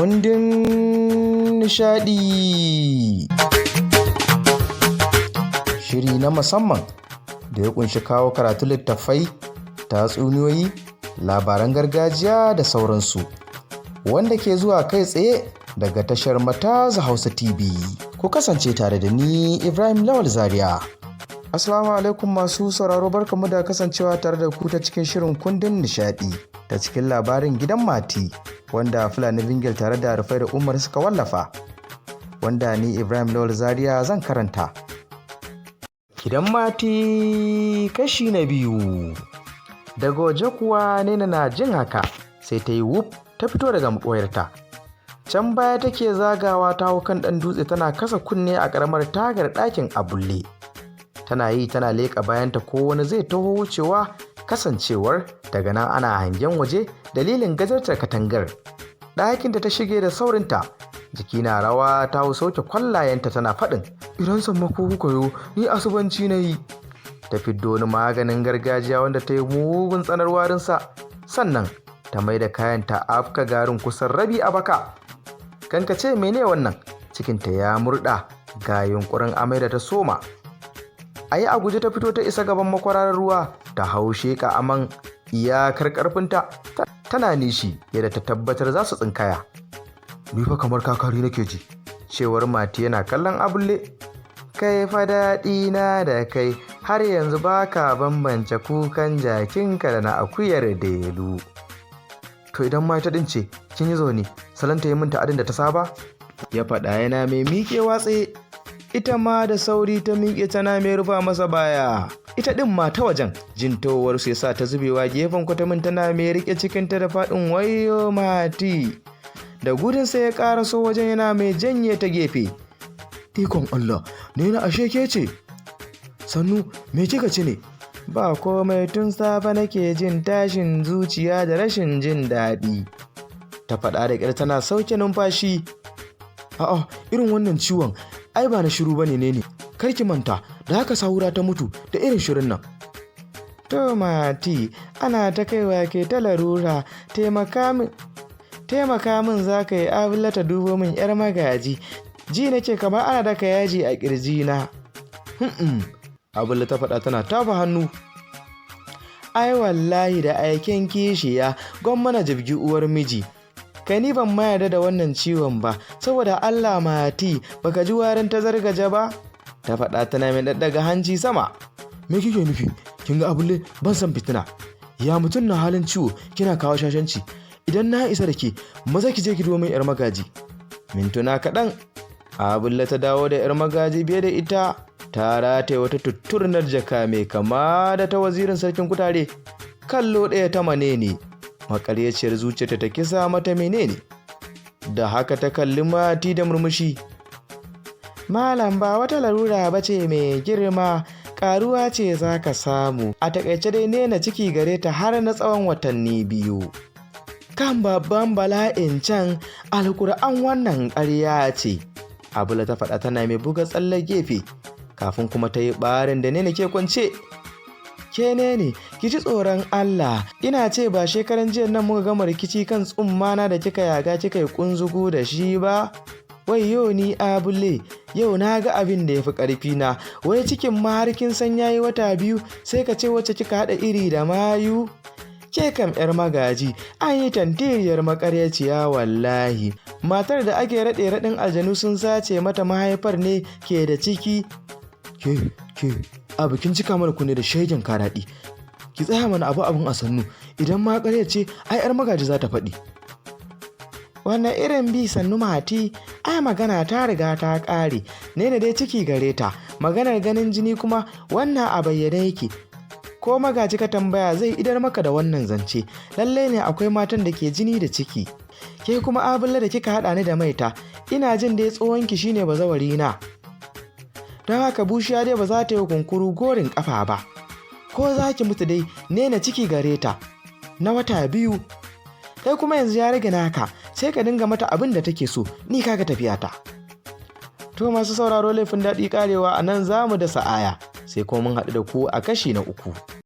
Kundin nishaɗi. Shiri na musamman da ya ƙunshi kawo karatu littattafai, tatsuniyoyi, labaran gargajiya da sauransu. Wanda ke zuwa kai tsaye daga tashar Mataza Hausa TV. Ku kasance tare da ni, Ibrahim Lawal Zaria. Assalamu alaikum masu sauraro, barkamu da kasancewa tare da ku ta cikin shirin Kundin Nishadi, ta cikin labarin Gidan Mati, wanda Fulani Bingel tare da Rufai da Umar suka wallafa, wanda ni, Ibrahim Lawal Zaria, zan karanta. Gidan Mati, kashi na biyu. Daga waje kuwa Nena na jin haka sai ta yi wuf ta fito daga maɓoyarta. Can baya take zagawa ta hau kan ɗan dutse tana kasa kunne a ƙaramar tagar ɗakin Abulle. Tana yi tana leƙa bayanta ko wani zai taho wucewa, kasancewar daga nan ana hangen waje dalilin gajartar katangar. Ɗakinta ta shige da saurinta, jiki na rawa, ta hau sauke kwallayenta tana faɗin, "Idan sammako kuka yo, ni asubanci na yi." Ta fiddo wani maganin gargajiya wanda ta yi mugun tsanar warinsa, sannan ta mai da kayan ta afka garin kusan rabi a baka. Kanka ce mene wannan, cikinta ya murɗa ga yunƙurin amai da ta soma. A yi a guje ta fito ta isa gaban makwararar ruwa, ta hau sheƙa aman iyakar ƙarfinta tana nishi yadda ta tabbatar za su tsinkaya. "Ni fa kamar kakari nake ji," cewar Mati yana kallon Abulle. "Kai fa daɗi na da kai, har yanzu ba ka bambance kukan jakinka da na akuyar Delu." "To idan ma ita ɗin ce, kin yi zaune, salon ta yi min ta'adin da ta saba," ya faɗa yana mai miƙewa tsaye. Ita ma da sauri ta miƙe tana mai rufa masa baya. Ita ɗin ma ta wajen jin towar su yasa ta zubewa gefen kwatamin tana mai riƙe cikinta da faɗin, "Wayyo Mati!" Da gudun sai ya ƙaraso wajen yana mai janye ta gefe. "Ikon Allah, ne na ashe ke ce? Sannu, me kika ci ne?" "Ba komai, tun safe nake jin tashin zuciya da rashin jin daɗi," ta faɗa da ƙyar tana sauke numfashi. "A'a, irin wannan ciwon ai ba na shiru bane ne. Kar ki manta da haka Sahura ta mutu da irin shirin nan." "To Mati, ana ta kaiwa ke ta larura, taimaka min, taimaka min za ka yi, Abula ta dubo min yar Magaji. Ji nake kamar ana daka yaji a ƙirjina." "Hmm," Abula ta faɗa tana tafa hannu. "Ai wallahi da aiken kishiya gwamma na jibgi uwar miji. Kai, ni ban ma yarda da wannan ciwon ba, saboda Allah Mati, baka ji warin ta zargaje ba?" ta faɗa tana mai ɗaɗɗaga hanci sama. "Me kike nufi? Kin ga Abulle, ban san fitina. Ya mutum na halin ciwo kina kawo shashanci? Idan na isa da ke, maza ki je ki dubo min yar Magaji." Mintuna kaɗan Abulle ta dawo da yar Magaji biye da ita ta rataye wata tutturnar jaka mai kama da ta wazirin sarkin kutare. Kallo ɗaya ta manene, makaryaciyar zuciyarta ta kisa mata menene. Da haka ta kalli Mati da murmushi. "Malam, ba wata larura ba ce mai girma, karuwa ce za ka samu. A takaice dai, Nena ciki gare ta har na tsawon watanni 2." "Kan babban bala'in can, Alkur'an wannan ƙarya ce," Abula ta faɗa tana mai buga tsalle gefe, kafin kuma ta yi ɓarin da Nena ke kwance. "Ke ne, ki ji tsoron Allah. Ina ce ba shekaran jiya nan muka gama rikici kan tsummana da kika yaga kika yi kunzugu da shi ba? Wayyo ni Abule, yau na ga abin da ya fi ƙarfi na. Wai cikin ma har kin san yayi wata 2, sai ka ce wacce kika haɗa iri da mayu. Ke kam yar Magaji, an yi tantiriyar makaryaciya wallahi. Matar da ake raɗe raɗin aljanu sun sace mata mahaifar ne ke da ciki. Ke, ke, abu kin cika mana kunne da shegen karaɗi. Ki tsaya mana, abu abun a sannu. Idan ma ƙarya ce, ai yar Magaji za ta faɗi." "Wannan irin bi sannu Mati? Ai magana ta riga ta ƙare. Ne dai ciki gare ta. Maganar ganin jini kuma, wannan a bayyane yake. Ko Magaji ka tambaya zai idar maka da wannan zance. Lallai ne akwai matan da ke jini da ciki. Ke kuma Abulle da kika haɗa ni da maita, ina jin dai tsohonki shine bazawari na. Don haka bushiya dai ba za ta yi kunkuru gorin ƙafa ba. Ko za ki mutu dai, Nena ciki gare ta na wata 2. Kai kuma yanzu ya rage naka, sai ka dinga mata abin da take so. Ni kaga tafiyata." To masu sauraro, laifin daɗi karewa, a nan za mu dasa aya, sai kuma mun haɗu da ku a kashi na uku.